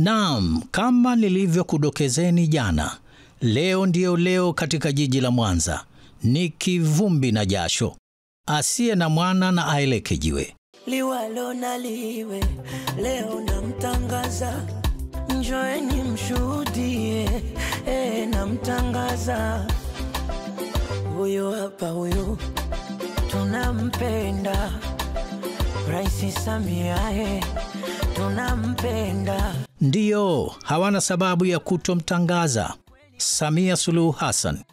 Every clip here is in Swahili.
Naam, kama nilivyokudokezeni jana, leo ndiyo leo katika jiji la Mwanza. Ni kivumbi na jasho. Asiye na mwana na aeleke jiwe. Liwalo na liwe, leo namtangaza, njoeni mshuhudie, namtangaza. Huyo hapa huyo, tunampenda, Rais Samia, tunampenda. Ndiyo, hawana sababu ya kutomtangaza Samia Suluhu Hassan,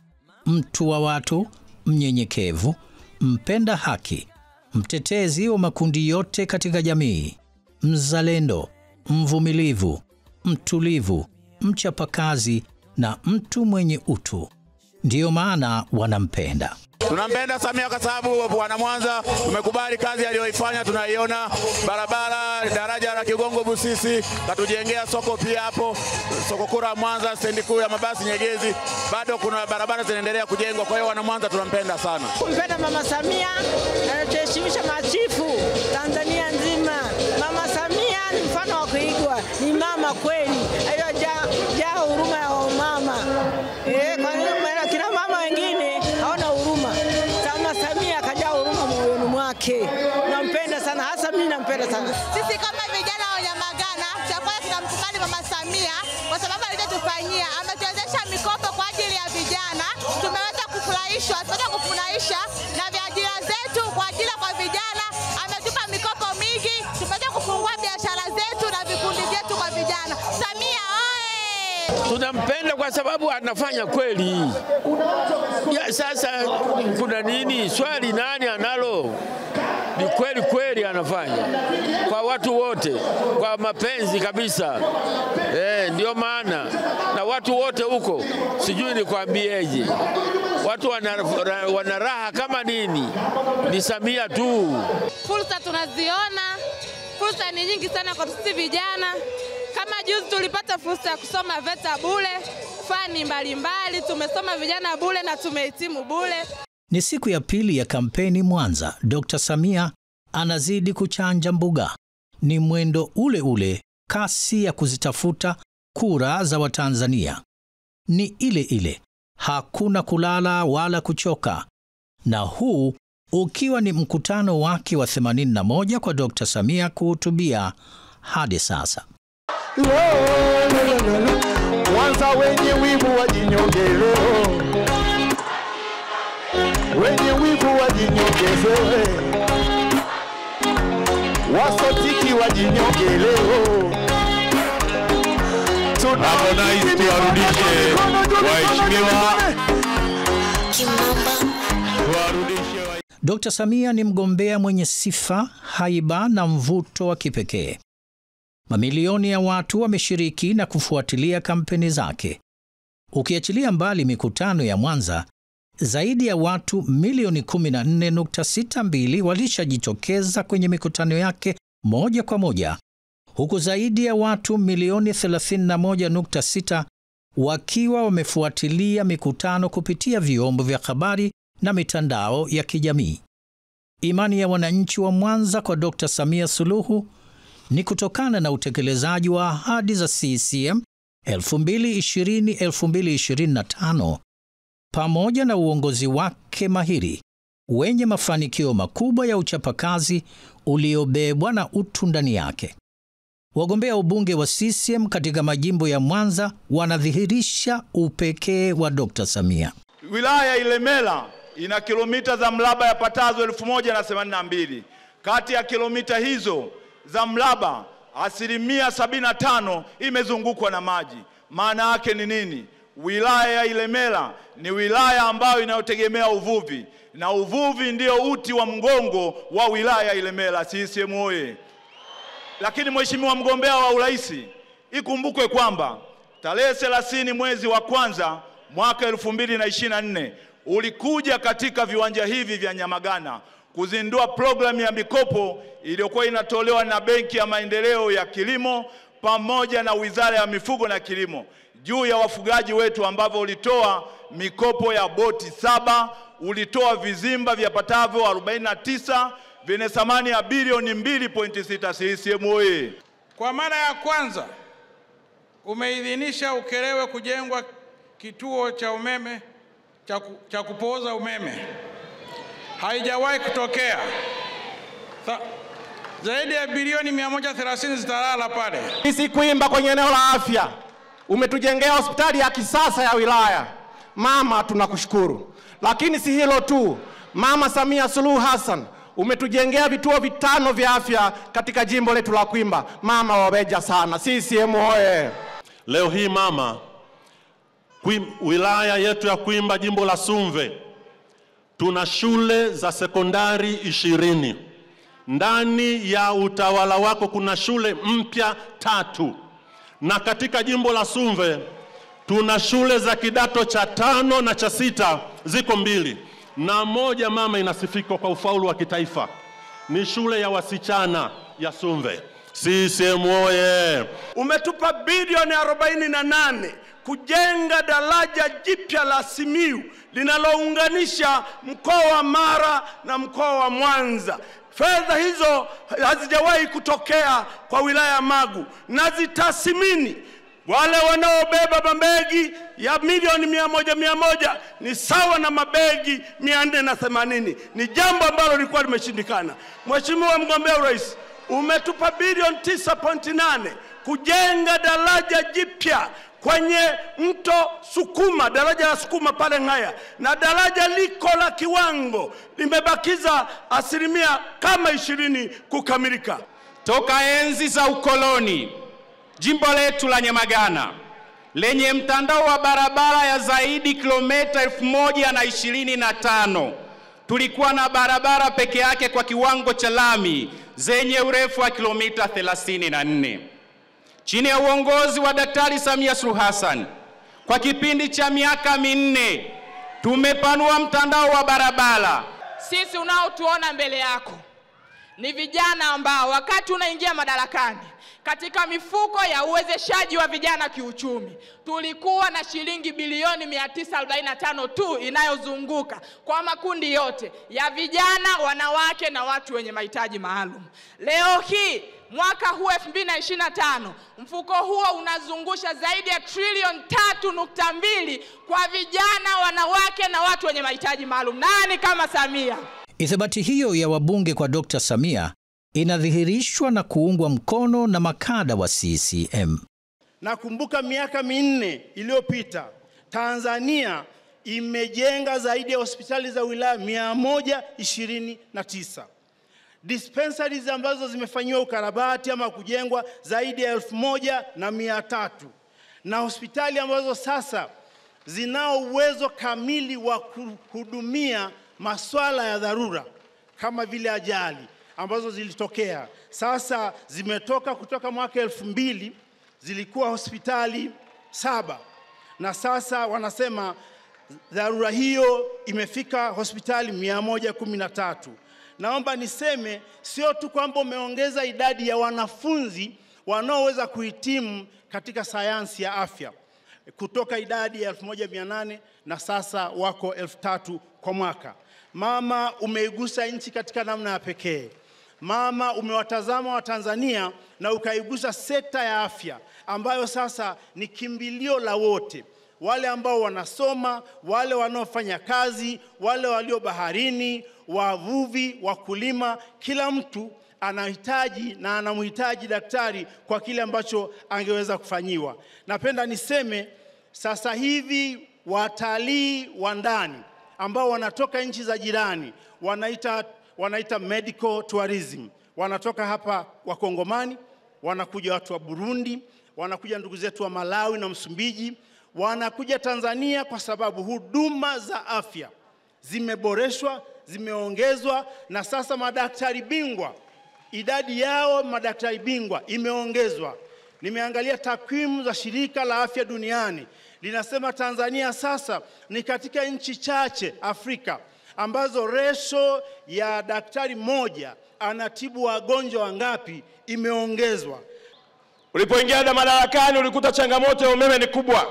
mtu wa watu, mnyenyekevu, mpenda haki, mtetezi wa makundi yote katika jamii, mzalendo, mvumilivu, mtulivu, mchapakazi na mtu mwenye utu. Ndiyo maana wanampenda. Tunampenda Samia kwa sababu wana Mwanza tumekubali kazi aliyoifanya, tunaiona barabara, daraja la Kigongo Busisi, katujengea soko pia hapo, soko kura Mwanza, stendi kuu ya mabasi Nyegezi, bado kuna barabara zinaendelea kujengwa. Kwa hiyo wana Mwanza tunampenda sana. Kumpenda Mama Samia, anatuheshimisha machifu Tanzania nzima. Mama Samia ni mfano wa kuigwa, ni mama kweli, aliyojaa huruma ya mama. Kwa nini kina mama wengine hawana huruma? Mama Samia akajaa huruma moyoni mwake. Nampenda sana, hasa mimi nampenda sana. Sisi kama vijana wa Nyamagana, cha kwanza tunamkubali Mama Samia kwa sababu alitufanyia, ametuwezesha mikopo kwa ajili ya vijana, tumeweza kufurahishwa, tumeweza kufurahisha na ajira zetu kwa ajili kwa vijana, ametupa mikopo mingi, tumeweza kufungua biashara zetu na vikundi vyetu kwa vijana. Samia oye! Tunampenda kwa sababu anafanya kweli. Ya, sasa kuna nini? Swali nani analo? Ni kweli kweli anafanya kwa watu wote, kwa mapenzi kabisa. Ndio maana na watu wote huko, sijui nikwambieje, watu wana raha kama nini. Ni Samia tu. Fursa tunaziona, fursa ni nyingi sana kwa sisi vijana. Kama juzi tulipata fursa ya kusoma VETA bure, fani mbalimbali, tumesoma vijana bure na tumehitimu bure. Ni siku ya pili ya kampeni Mwanza. Dr. Samia anazidi kuchanja mbuga. Ni mwendo ule ule, kasi ya kuzitafuta kura za Watanzania ni ile ile. Hakuna kulala wala kuchoka. Na huu ukiwa ni mkutano wake wa 81 kwa Dr. Samia kuhutubia hadi sasa. Mwanza wenye wivu wajinyonge leo, wenye wivu wajinyongeze, wasotiki wajinyonge leo. Harmonize tuwarudishe waheshimiwa. Dr. Samia ni mgombea mwenye sifa, haiba na mvuto wa kipekee. Mamilioni ya watu wameshiriki na kufuatilia kampeni zake. Ukiachilia mbali mikutano ya Mwanza, zaidi ya watu milioni 14.62 walishajitokeza kwenye mikutano yake moja kwa moja, huku zaidi ya watu milioni 31.6 wakiwa wamefuatilia mikutano kupitia vyombo vya habari na mitandao ya kijamii. Imani ya wananchi wa Mwanza kwa Dr. Samia Suluhu ni kutokana na utekelezaji wa ahadi za CCM 2020-2025 pamoja na uongozi wake mahiri wenye mafanikio makubwa ya uchapakazi uliobebwa na utu ndani yake. Wagombea ubunge wa CCM katika majimbo ya Mwanza wanadhihirisha upekee wa Dr. Samia. Wilaya Ilemela ina kilomita za mraba yapatazo 1082. Kati ya kilomita hizo za mraba 75% imezungukwa na maji. Maana yake ni nini? Wilaya ya Ilemela ni wilaya ambayo inayotegemea uvuvi, na uvuvi ndio uti wa mgongo wa wilaya ya Ilemela. CCM oye! Lakini mheshimiwa mgombea wa urais, ikumbukwe kwamba tarehe 30 mwezi wa kwanza mwaka 2024 ulikuja katika viwanja hivi vya Nyamagana kuzindua programu ya mikopo iliyokuwa inatolewa na Benki ya Maendeleo ya Kilimo pamoja na Wizara ya Mifugo na Kilimo juu ya wafugaji wetu, ambavyo ulitoa mikopo ya boti 7, ulitoa vizimba vyapatavyo 49 vyenye thamani ya bilioni 2.6. CCM oye! Kwa mara ya kwanza umeidhinisha Ukerewe kujengwa kituo cha umeme cha kupooza umeme. Haijawahi kutokea. Zaidi ya bilioni 130 zitalala pale. Sisi Kwimba kwenye eneo la afya umetujengea hospitali ya kisasa ya wilaya. Mama, tunakushukuru. Lakini si hilo tu, Mama Samia Suluhu Hassan umetujengea vituo 5 vya afya katika jimbo letu la Kwimba. Mama, wabeja sana. CCM oye. Leo hii mama, wilaya yetu ya Kwimba, jimbo la Sumve, tuna shule za sekondari 20. Ndani ya utawala wako kuna shule mpya 3. Na katika jimbo la Sumve tuna shule za kidato cha 5 na cha 6, ziko 2. Na moja mama inasifika kwa ufaulu wa kitaifa, ni shule ya wasichana ya Sumve. CCM oye. Umetupa bilioni 48 kujenga daraja jipya la Simiyu linalounganisha mkoa wa Mara na mkoa wa Mwanza. Fedha hizo hazijawahi kutokea kwa wilaya ya Magu, na zitathmini wale wanaobeba mabegi ya milioni 100 ni sawa na mabegi 480. Ni jambo ambalo lilikuwa limeshindikana. Mheshimiwa mgombea urais, umetupa bilioni 9.8 kujenga daraja jipya kwenye mto Sukuma, daraja la Sukuma pale Ngaya, na daraja liko la kiwango, limebakiza 20% kukamilika. Toka enzi za ukoloni, jimbo letu la Nyamagana lenye mtandao wa barabara ya zaidi kilomita 1025, tulikuwa na barabara peke yake kwa kiwango cha lami zenye urefu wa kilomita 34. Chini ya uongozi wa Daktari Samia Suluhu Hassan, kwa kipindi cha miaka 4 tumepanua mtandao wa barabara. Sisi unaotuona mbele yako ni vijana ambao wakati unaingia madarakani, katika mifuko ya uwezeshaji wa vijana kiuchumi, tulikuwa na shilingi bilioni 945 tu inayozunguka kwa makundi yote ya vijana, wanawake na watu wenye mahitaji maalum. Leo hii mwaka huu 2025, mfuko huo unazungusha zaidi ya trilioni 3.2 kwa vijana, wanawake na watu wenye mahitaji maalum. Nani kama Samia? Ithibati hiyo ya wabunge kwa Dr. Samia inadhihirishwa na kuungwa mkono na makada wa CCM. Nakumbuka miaka 4 iliyopita Tanzania imejenga zaidi ya hospitali za wilaya 129. Dispensaries ambazo zimefanyiwa ukarabati ama kujengwa zaidi ya 1300. Na hospitali ambazo sasa zinao uwezo kamili wa kuhudumia masuala ya dharura kama vile ajali ambazo zilitokea, sasa zimetoka kutoka mwaka 2000 zilikuwa hospitali 7, na sasa wanasema dharura hiyo imefika hospitali 113. Naomba niseme sio tu kwamba umeongeza idadi ya wanafunzi wanaoweza kuhitimu katika sayansi ya afya kutoka idadi ya 1800 na sasa wako 3000 kwa mwaka. Mama, umeigusa nchi katika namna ya pekee. Mama, umewatazama wa Tanzania na ukaigusa sekta ya afya ambayo sasa ni kimbilio la wote. Wale ambao wanasoma, wale wanaofanya kazi, wale walio baharini, wavuvi, wakulima, kila mtu anahitaji na anamhitaji daktari kwa kile ambacho angeweza kufanyiwa. Napenda niseme sasa hivi watalii wa ndani ambao wanatoka nchi za jirani wanaita medical tourism. Wanatoka hapa Wakongomani, wanakuja watu wa Burundi, wanakuja ndugu zetu wa Malawi na Msumbiji, wanakuja Tanzania kwa sababu huduma za afya zimeboreshwa, zimeongezwa, na sasa madaktari bingwa, idadi yao madaktari bingwa imeongezwa. Nimeangalia takwimu za shirika la afya duniani, linasema Tanzania sasa ni katika nchi chache Afrika ambazo resho ya daktari mmoja anatibu wagonjwa wangapi imeongezwa. Ulipoingia madarakani ulikuta changamoto ya umeme ni kubwa.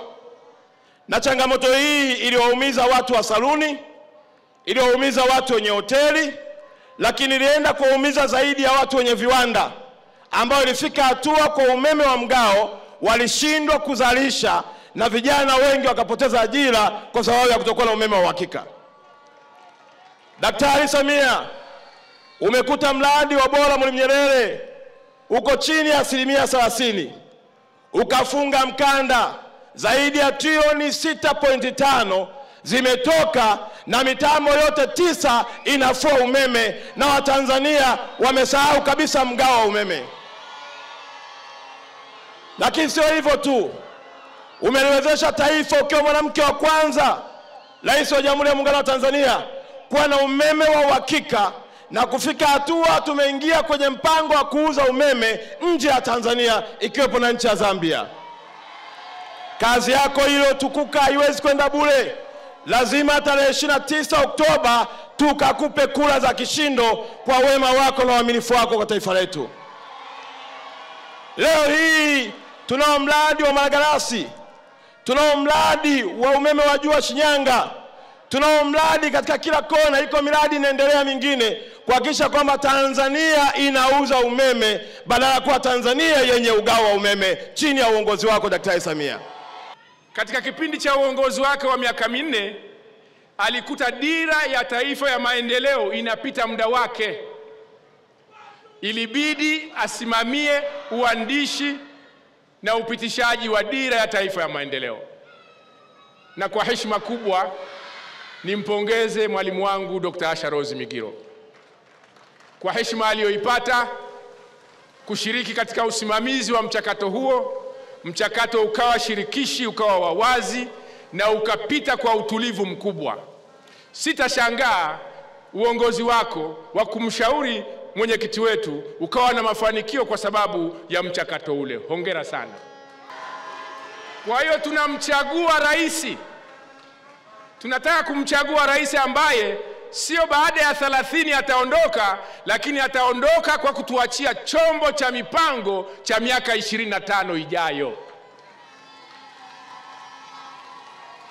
Na changamoto hii iliwaumiza watu wa saluni, iliwaumiza watu wenye hoteli, lakini ilienda kuwaumiza zaidi ya watu wenye viwanda, ambao ilifika hatua kwa umeme wa mgao walishindwa kuzalisha na vijana wengi wakapoteza ajira kwa sababu ya kutokuwa na umeme wa uhakika. Daktari Samia, umekuta mradi wa bora Mwalimu Nyerere uko chini ya 30%, ukafunga mkanda, zaidi ya trilioni 6.5 zimetoka na mitambo yote 9 inafua umeme, na Watanzania wamesahau kabisa mgao wa umeme. Lakini sio hivyo tu, umeliwezesha taifa ukiwa mwanamke wa kwanza rais wa Jamhuri ya Muungano wa Tanzania kuwa na umeme wa uhakika, na kufika hatua tumeingia kwenye mpango wa kuuza umeme nje ya Tanzania ikiwepo na nchi ya Zambia. Kazi yako iliyotukuka haiwezi kwenda bure. Lazima tarehe 29 Oktoba tukakupe kura za kishindo kwa wema wako na uaminifu wako kwa taifa letu. Leo hii tunao mradi wa Malagarasi, tunao mradi wa umeme wa jua Shinyanga, tunao mradi katika kila kona, iko miradi inaendelea mingine kuhakikisha kwamba Tanzania inauza umeme badala ya kuwa Tanzania yenye ugao wa umeme chini ya uongozi wako Daktari Samia. Katika kipindi cha uongozi wake wa miaka 4 alikuta dira ya taifa ya maendeleo inapita muda wake. Ilibidi asimamie uandishi na upitishaji wa dira ya taifa ya maendeleo. Na kwa heshima kubwa nimpongeze mwalimu wangu Dr. Asha Rose Migiro kwa heshima aliyoipata kushiriki katika usimamizi wa mchakato huo. Mchakato ukawa shirikishi, ukawa wa wazi na ukapita kwa utulivu mkubwa. Sitashangaa uongozi wako wa kumshauri mwenyekiti wetu ukawa na mafanikio kwa sababu ya mchakato ule. Hongera sana. Kwa hiyo tunamchagua rais. Tunataka kumchagua rais ambaye sio baada ya 30 ataondoka, lakini ataondoka kwa kutuachia chombo cha mipango cha miaka 25 ijayo.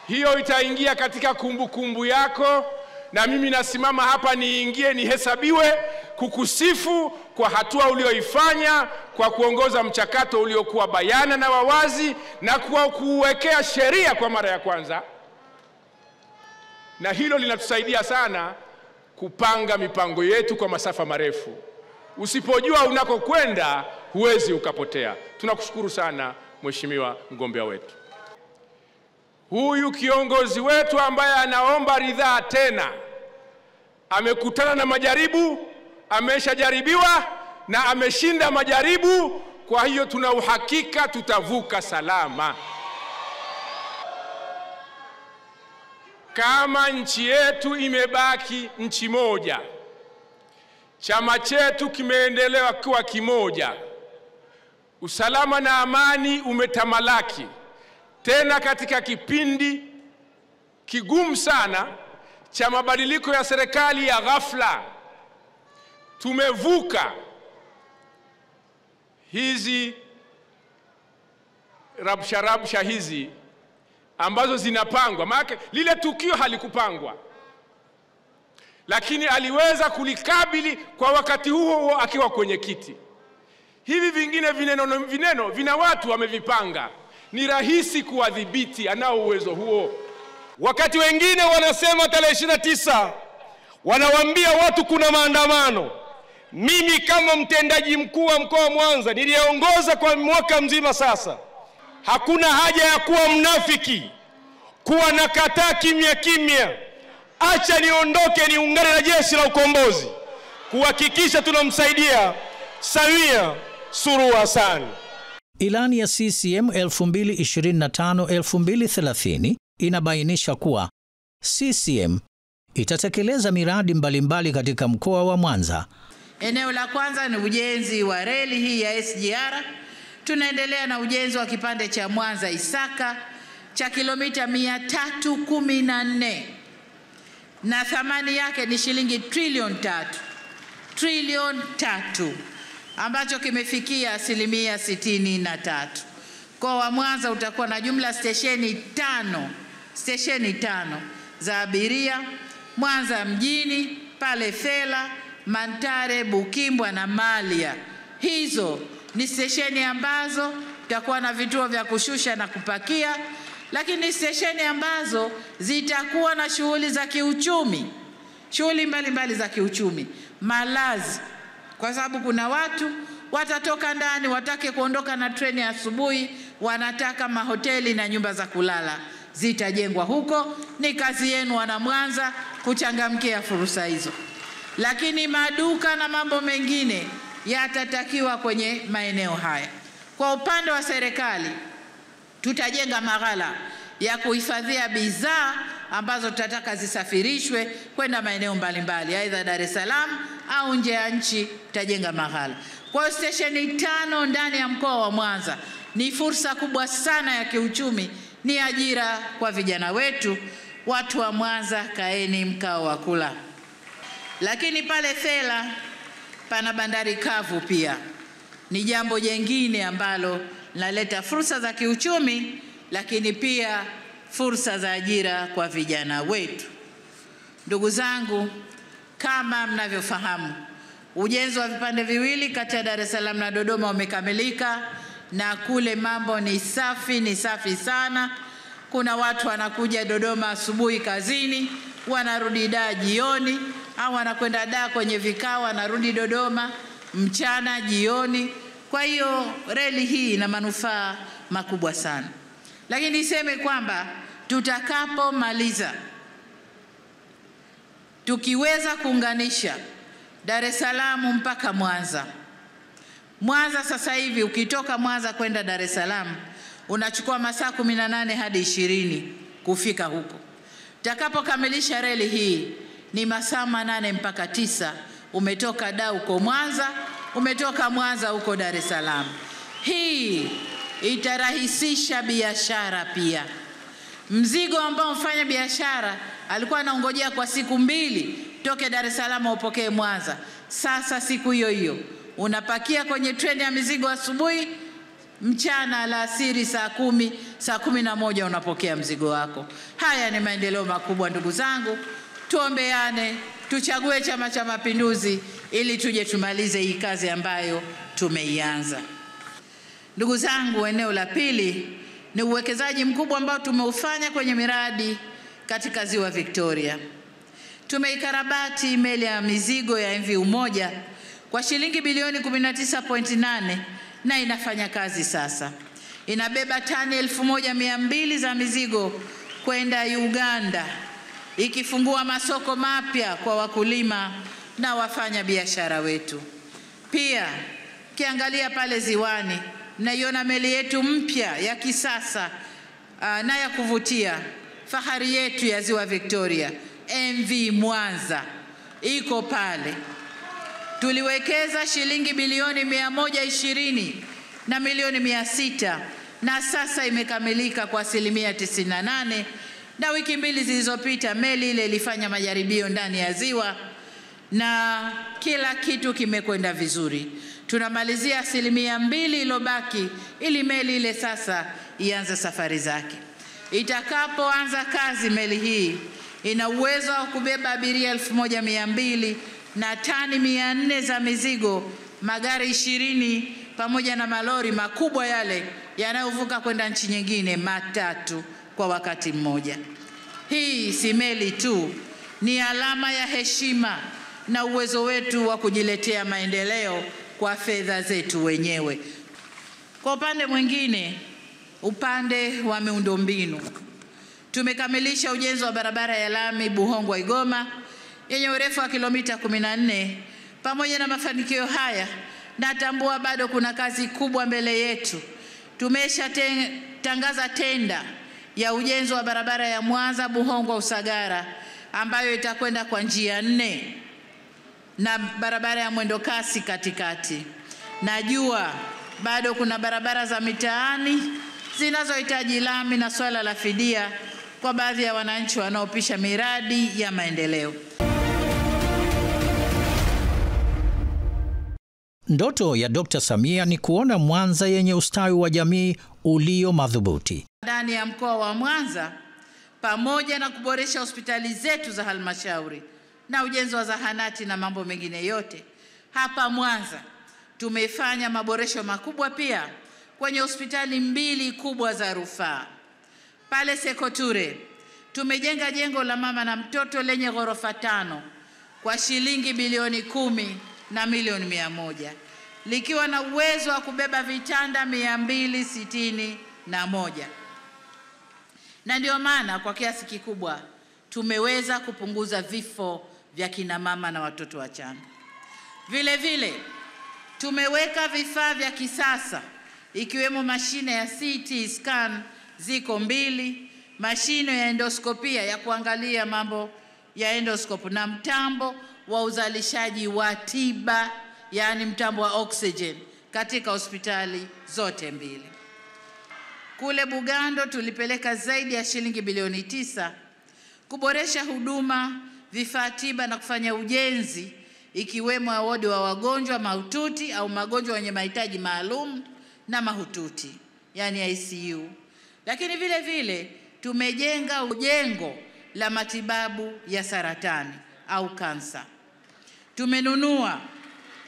Hiyo itaingia katika kumbukumbu yako, na mimi nasimama hapa niingie nihesabiwe kukusifu kwa hatua ulioifanya, kwa kuongoza mchakato uliokuwa bayana na wawazi, na kwa kuwekea sheria kwa mara ya kwanza. Na hilo linatusaidia sana kupanga mipango yetu kwa masafa marefu. Usipojua unakokwenda huwezi ukapotea. Tunakushukuru sana Mheshimiwa mgombea wetu. Huyu kiongozi wetu ambaye anaomba ridhaa tena amekutana na majaribu, ameshajaribiwa na ameshinda majaribu. Kwa hiyo tuna uhakika tutavuka salama. Kama nchi yetu imebaki nchi moja, chama chetu kimeendelea kuwa kimoja, usalama na amani umetamalaki, tena katika kipindi kigumu sana cha mabadiliko ya serikali ya ghafla, tumevuka hizi rabsha hizi ambazo zinapangwa. Maana lile tukio halikupangwa, lakini aliweza kulikabili kwa wakati huo huo akiwa kwenye kiti. Hivi vingine vineno vina watu wamevipanga, ni rahisi kuwadhibiti, anao uwezo huo. Wakati wengine wanasema tarehe 29 wanawaambia watu kuna maandamano, mimi kama mtendaji mkuu wa mkoa wa Mwanza niliongoza kwa mwaka mzima sasa, hakuna haja ya kuwa mnafiki, kuwa nakataa kimya kimya. Acha niondoke niungane na jeshi la ukombozi kuhakikisha tunamsaidia Samia Suluhu Hassan. Ilani ya CCM 2025-2030 inabainisha kuwa CCM itatekeleza miradi mbalimbali katika mkoa wa Mwanza. Eneo la kwanza ni ujenzi wa reli hii ya SGR. Tunaendelea na ujenzi wa kipande cha Mwanza Isaka cha kilomita 314 na thamani yake ni shilingi trilioni 3 ambacho kimefikia 63%. Mkoa wa Mwanza utakuwa na jumla stesheni tano za abiria: Mwanza mjini, pale Fela, Mantare, Bukimbwa na Malia. Hizo ni stesheni ambazo Tutakuwa na vituo vya kushusha na kupakia, lakini stesheni ambazo zitakuwa na shughuli za kiuchumi, shughuli mbalimbali za kiuchumi, malazi, kwa sababu kuna watu watatoka ndani watake kuondoka na treni asubuhi, wanataka mahoteli na nyumba za kulala zitajengwa huko. Ni kazi yenu wana Mwanza kuchangamkia fursa hizo. Lakini maduka na mambo mengine yatatakiwa kwenye maeneo haya. Kwa upande wa serikali, tutajenga maghala ya kuhifadhia bidhaa ambazo tutataka zisafirishwe kwenda maeneo mbalimbali, aidha Dar es Salaam au nje ya nchi, tutajenga maghala. Kwa hiyo stesheni 5 ndani ya mkoa wa Mwanza ni fursa kubwa sana ya kiuchumi, ni ajira kwa vijana wetu. Watu wa Mwanza, kaeni mkao wa kula. Lakini pale Thela pana bandari kavu pia. Ni jambo jengine ambalo linaleta fursa za kiuchumi, lakini pia fursa za ajira kwa vijana wetu. Ndugu zangu, kama mnavyofahamu, ujenzi wa vipande viwili kati ya Dar es Salaam na Dodoma umekamilika, na kule mambo ni safi, ni safi sana. Kuna watu wanakuja Dodoma asubuhi kazini, wanarudi Dar jioni, au wanakwenda Dar kwenye vikao, wanarudi Dodoma mchana jioni. Kwa hiyo reli hii ina manufaa makubwa sana. Lakini niseme kwamba tutakapomaliza, tukiweza kuunganisha Dar es Salaam mpaka Mwanza. Mwanza sasa hivi ukitoka Mwanza kwenda Dar es Salaam unachukua masaa 18 hadi 20 kufika huko. Tutakapokamilisha reli hii ni masaa 8 mpaka 9, umetoka Dar uko Mwanza, umetoka Mwanza huko Dar es Salaam. Hii itarahisisha biashara pia. Mzigo ambao mfanya biashara alikuwa anaongojea kwa siku 2 toke Dar es Salaam upokee Mwanza, sasa siku hiyo hiyo unapakia kwenye treni ya mizigo asubuhi, mchana, alasiri saa 10, saa 11 unapokea mzigo wako. Haya ni maendeleo makubwa ndugu zangu. Tuombeane, tuchague Chama cha Mapinduzi ili tuje tumalize hii kazi ambayo tumeianza. Ndugu zangu, eneo la pili ni uwekezaji mkubwa ambao tumeufanya kwenye miradi katika Ziwa Victoria. Tumeikarabati meli ya mizigo ya MV Umoja kwa shilingi bilioni 19.8 na inafanya kazi sasa. Inabeba tani 1200 za mizigo kwenda Uganda, ikifungua masoko mapya kwa wakulima na wafanya biashara wetu. Pia kiangalia pale ziwani, mnaiona meli yetu mpya ya kisasa na ya kuvutia, fahari yetu ya Ziwa Victoria, MV Mwanza iko pale. Tuliwekeza shilingi bilioni 120 na milioni 600 na sasa imekamilika kwa 98%. Na wiki 2 zilizopita meli ile ilifanya majaribio ndani ya ziwa na kila kitu kimekwenda vizuri. Tunamalizia 2% ilobaki ili meli ile sasa ianze safari zake. Itakapoanza kazi meli hii ina uwezo wa kubeba abiria 1200 na tani 400 za mizigo, magari 20 pamoja na malori makubwa yale yanayovuka kwenda nchi nyingine 3 kwa wakati mmoja. Hii si meli tu, ni alama ya heshima na uwezo wetu wa kujiletea maendeleo kwa fedha zetu wenyewe. Kwa upande mwingine, upande wa miundombinu, tumekamilisha ujenzi wa barabara ya lami Buhongwa Igoma yenye urefu wa kilomita 14. Pamoja na mafanikio haya, natambua bado kuna kazi kubwa mbele yetu. Tumeshatangaza tenda ya ujenzi wa barabara ya Mwanza Buhongwa Usagara ambayo itakwenda kwa njia 4 na barabara ya mwendokasi katikati. Najua bado kuna barabara za mitaani zinazohitaji lami na swala la fidia kwa baadhi ya wananchi wanaopisha miradi ya maendeleo. Ndoto ya Dr. Samia ni kuona Mwanza yenye ustawi wa jamii ulio madhubuti. Ndani ya mkoa wa Mwanza, pamoja na kuboresha hospitali zetu za halmashauri na ujenzi wa zahanati na mambo mengine yote, hapa Mwanza tumefanya maboresho makubwa pia kwenye hospitali 2 kubwa za rufaa. Pale Sekoture tumejenga jengo la mama na mtoto lenye ghorofa 5 kwa shilingi bilioni 10 na milioni 100, likiwa na uwezo wa kubeba vitanda 261. Na ndio maana kwa kiasi kikubwa tumeweza kupunguza vifo vya kina mama na watoto wachanga. Vile vile tumeweka vifaa vya kisasa ikiwemo mashine ya CT scan ziko 2, mashine ya endoskopia ya kuangalia mambo ya endoscope na mtambo wa uzalishaji wa tiba, yani mtambo wa oxygen katika hospitali zote 2. Kule Bugando tulipeleka zaidi ya shilingi bilioni 9 kuboresha huduma, vifaa tiba na kufanya ujenzi ikiwemo wodi wa wagonjwa mahututi au magonjwa wenye mahitaji maalum na mahututi, yani ICU. Lakini vile vile tumejenga jengo la matibabu ya saratani au kansa. Tumenunua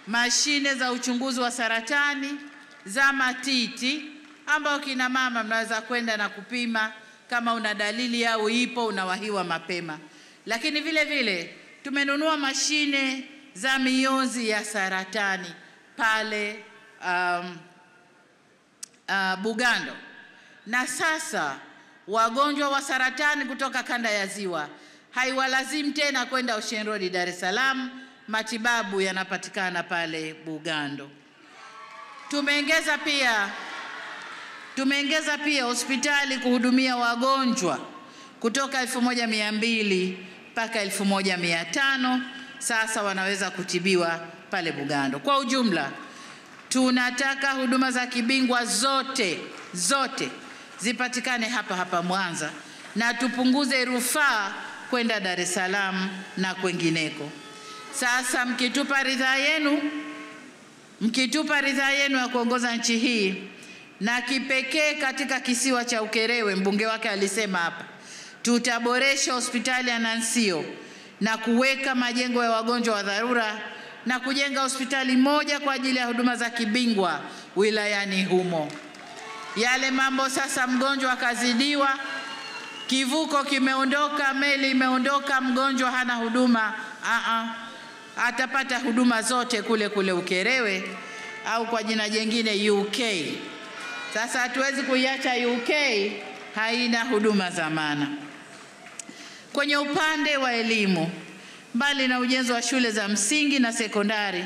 mashine za uchunguzi wa saratani za matiti ambao kina mama mnaweza kwenda na kupima kama una dalili au ipo, unawahiwa mapema. Lakini vile vile tumenunua mashine za mionzi ya saratani pale Bugando. Na sasa wagonjwa wa saratani kutoka kanda ya Ziwa haiwalazimu tena kwenda Ocean Road Dar es Salaam, matibabu yanapatikana pale Bugando. Tumeongeza pia hospitali kuhudumia wagonjwa kutoka 1200 mpaka 1500, sasa wanaweza kutibiwa pale Bugando. Kwa ujumla tunataka huduma za kibingwa zote zipatikane hapa hapa Mwanza, na tupunguze rufaa kwenda Dar es Salaam na kwengineko. Sasa mkitupa ridhaa yenu ya kuongoza nchi hii, na kipekee katika kisiwa cha Ukerewe, mbunge wake alisema hapa, tutaboresha hospitali ya Nansio na kuweka majengo ya wagonjwa wa dharura na kujenga hospitali moja kwa ajili ya huduma za kibingwa wilayani humo. Yale mambo sasa, mgonjwa akazidiwa, kivuko kimeondoka, meli imeondoka, mgonjwa hana huduma, atapata huduma zote kule kule Ukerewe au kwa jina jingine UK. Sasa hatuwezi kuiacha UK haina huduma za maana. Kwenye upande wa elimu, mbali na ujenzi wa shule za msingi na sekondari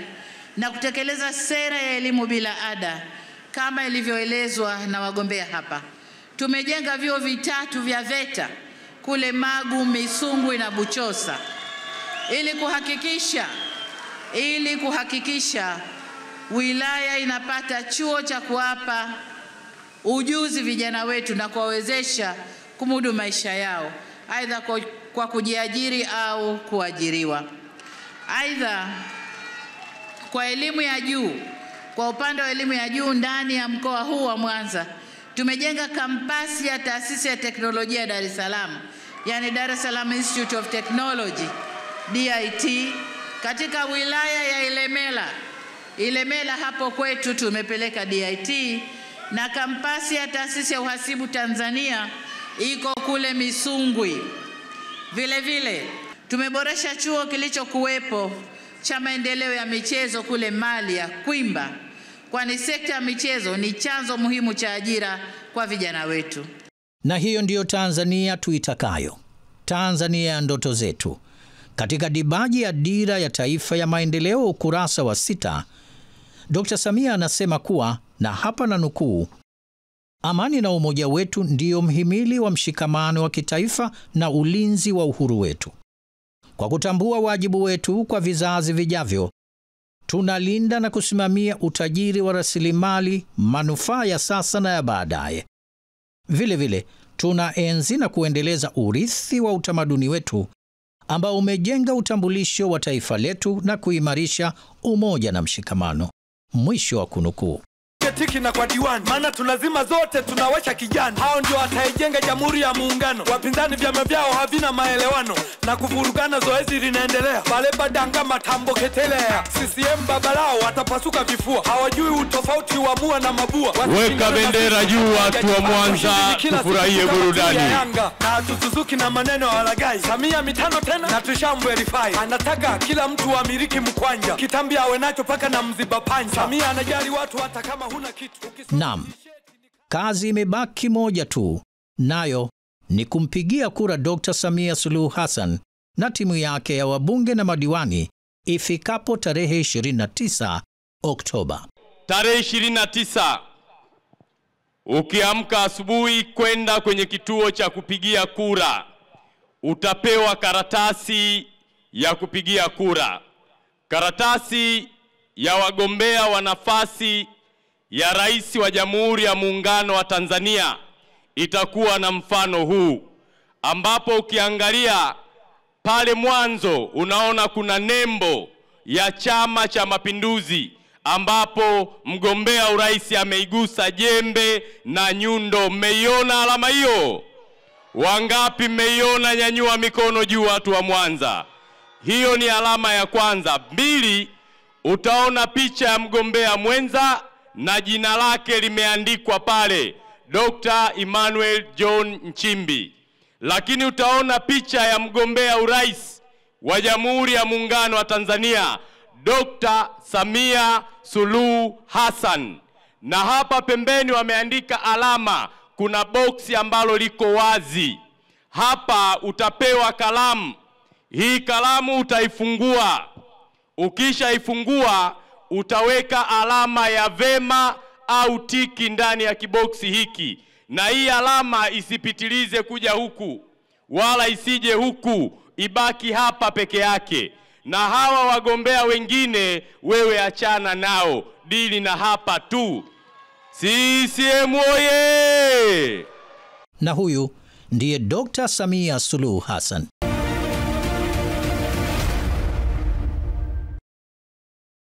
na kutekeleza sera ya elimu bila ada kama ilivyoelezwa na wagombea hapa, tumejenga vyuo 3 vya VETA kule Magu, Misungwi na Buchosa ili kuhakikisha wilaya inapata chuo cha kuwapa ujuzi vijana wetu na kuwawezesha kumudu maisha yao, aidha kwa kujiajiri au kuajiriwa. Aidha, kwa elimu ya juu, kwa upande wa elimu ya juu ndani ya mkoa huu wa Mwanza, tumejenga kampasi ya taasisi ya teknolojia ya Dar es Salaam, yani Dar es Salaam Institute of Technology DIT, katika wilaya ya Ilemela. Ilemela hapo kwetu tumepeleka DIT, na kampasi ya taasisi ya uhasibu Tanzania iko kule Misungwi. Vile vile tumeboresha chuo kilichokuwepo cha maendeleo ya michezo kule Mali ya Kwimba, kwani sekta ya michezo ni chanzo muhimu cha ajira kwa vijana wetu. Na hiyo ndiyo Tanzania tuitakayo, Tanzania ya ndoto zetu. Katika dibaji ya Dira ya Taifa ya Maendeleo ukurasa wa 6, Dr. Samia anasema kuwa, na hapa na nukuu, amani na umoja wetu ndiyo mhimili wa mshikamano wa kitaifa na ulinzi wa uhuru wetu. Kwa kutambua wajibu wetu kwa vizazi vijavyo, tunalinda na kusimamia utajiri wa rasilimali, manufaa ya sasa na ya baadaye. Vile vile, tunaenzi na kuendeleza urithi wa utamaduni wetu ambao umejenga utambulisho wa taifa letu na kuimarisha umoja na mshikamano. Mwisho wa kunukuu. Tupige tiki na kwa diwani, maana tunazima zote, tunawasha kijani. Hao ndio wataijenga Jamhuri ya Muungano. Wapinzani vyama vyao havina maelewano na kuvurugana, zoezi linaendelea. Baleba danga matambo ketelea, CCM babalao watapasuka vifua. Hawajui utofauti wa mua na mabua. Weka bendera juu watu wa Mwanza, tufurahie burudani. Na tusuzuki na maneno halagai. Samia 5 tena na tushamverify. Anataka kila mtu amiliki mkwanja, kitambi awe nacho paka na mziba panja. Samia anajali watu hata kama huna kitu. Naam, kazi imebaki moja tu, nayo ni kumpigia kura Dr. Samia Suluhu Hassan na timu yake ya wabunge na madiwani ifikapo tarehe 29 Oktoba. Tarehe 29 ukiamka asubuhi kwenda kwenye kituo cha kupigia kura, utapewa karatasi ya kupigia kura. Karatasi ya wagombea wa nafasi ya rais wa Jamhuri ya Muungano wa Tanzania itakuwa na mfano huu, ambapo ukiangalia pale mwanzo unaona kuna nembo ya Chama cha Mapinduzi, ambapo mgombea urais ameigusa jembe na nyundo. Mmeiona alama hiyo? Wangapi mmeiona? Nyanyua mikono juu watu wa Mwanza. Hiyo ni alama ya kwanza. 2, utaona picha ya mgombea mwenza na jina lake limeandikwa pale, Dr. Emmanuel John Nchimbi. Lakini utaona picha ya mgombea urais wa Jamhuri ya Muungano wa Tanzania, Dr. Samia Suluhu Hassan. Na hapa pembeni wameandika alama, kuna boksi ambalo liko wazi. Hapa utapewa kalamu. Hii kalamu utaifungua. Ukishaifungua utaweka alama ya vema au tiki ndani ya kiboksi hiki. Na hii alama isipitilize kuja huku wala isije huku, ibaki hapa peke yake. Na hawa wagombea wengine wewe achana nao, dili na hapa tu. CCM oye! Na huyu ndiye Dr. Samia Suluhu Hassan.